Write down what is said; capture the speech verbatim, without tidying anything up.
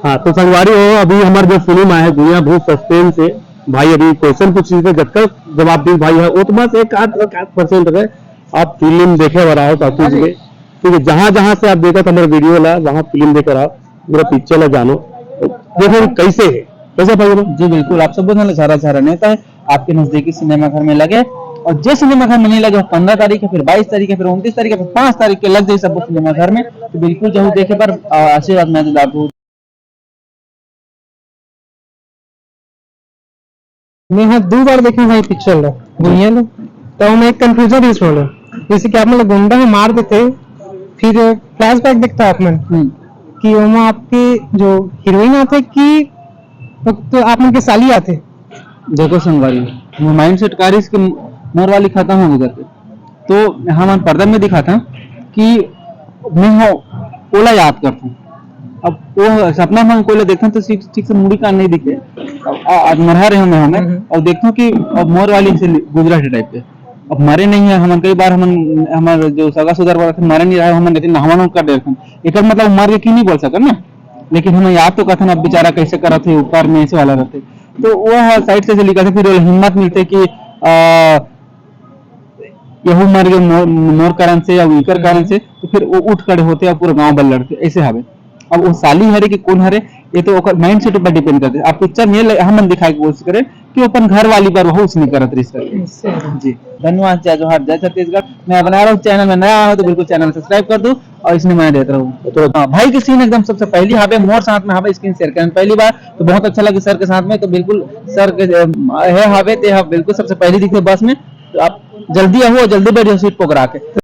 हाँ, तो संगवारी हो, अभी हमर जो फिल्म आय हे दुनिया भूत सस्पेंस हे, भाई अभी क्वेश्चन पूछिस हे, जतका जवाब दिस भाई हे, वो तो बस एक आध, एक आध परसेंट हे। आप फिल्म देखे बर आओ, सासू जी के, ठीक है, जहाँ जहाँ से आप देखत हमर वीडियो ला, वहाँ फिल्म देखे रहो, पूरा पिक्चर ला जानो, देखो कैसे है, कैसे भाई? जी बिल्कुल, आप सब बहुत सारा सारा नेता है, आपके नजदीकी सिनेमा घर में लगे, और जे सिनेमा घर में नहीं लगे, वो पन्द्रह तारीख है, फिर बाईस तारीख है, फिर उनतीस तारीख है, फिर पाँच तारीख के लग जाए सब सिनेमा घर में। तो बिल्कुल जरूर देखे पर, अ, आशीर्वाद मैं तो डाकू। मैं हाँ दो बार देखे भाई पिक्चर ला, दुनिया ला। तो मैं एक कंफ्यूजन इस वाले, जैसे कि आप मतलब गुंडा है मार देते, फिर फ्लैशबैक देखता आप मन हम्म। कि ओमा आपके जो हीरोइन आते कि तो, तो आप मन के साली आते। देखो संगवारी, वो माइंडसेट कारिस के मोर वाली खत्म हो गए करके। तो हमन पर्दा में दिखाथन कि मैं हो ओला याद करथन। अब वो सपना में हम कोई ला देखथन तो ठीक, ठीक से मुड़ी कान नहीं दिखे। अब आ-, आज मरहा रहे हमें, हमें हम्म। और देखथन कि अब मोर वाली से गुजरा है टाइप के। अब मरे नहीं है, हमन कई बार हमन, हमारे जो सगा सुधर वाला थे, मरे नहीं रहे, हमन लेकिन नहावन कर देथन। एकर मतलब मर के की नहीं बोल सकन ना, लेकिन हम याद तो करथन, अब बेचारा कैसे करत है, ऊपर में ऐसे वाला रहते। तो वो साइड से, से निकलते, फिर वो हिम्मत मिलते कि, आ, यहू मर गए मोर, मोर कारण से या इकर कारण से, तो फिर वो उठ खड़े होते और पूरा गांव बल लड़ते, ऐसे हवे। अब वो साली हरे कि कौन हरे, ये तो ओकर माइंडसेट ऊपर डिपेंड करते। आप पिक्चर में ले-, हमन दिखाए के कोशिश करें कि वो अपन घर वाली पर वहू उसने करत रहिस करके। जी। धन्यवाद, जय जोहार, जय छत्तीसगढ़। मैं बना रहा हूँ, चैनल में नया आया हो तो बिल्कुल चैनल सब्सक्राइब कर दो और इसने मैं देत रहूँ। तो हाँ, भाई के सीन एकदम सबसे पहली हावे, मोर साथ में हावे, स्क्रीन शेयर करें पहली बार, तो बहुत अच्छा लगे सर के साथ में। तो बिल्कुल सर के, अम, है हावे, ते हा बिल्कुल सबसे पहली दिखे बस में। तो आप जल्दी आओ, जल्दी बैठ जाओ सीट पकड़ा के।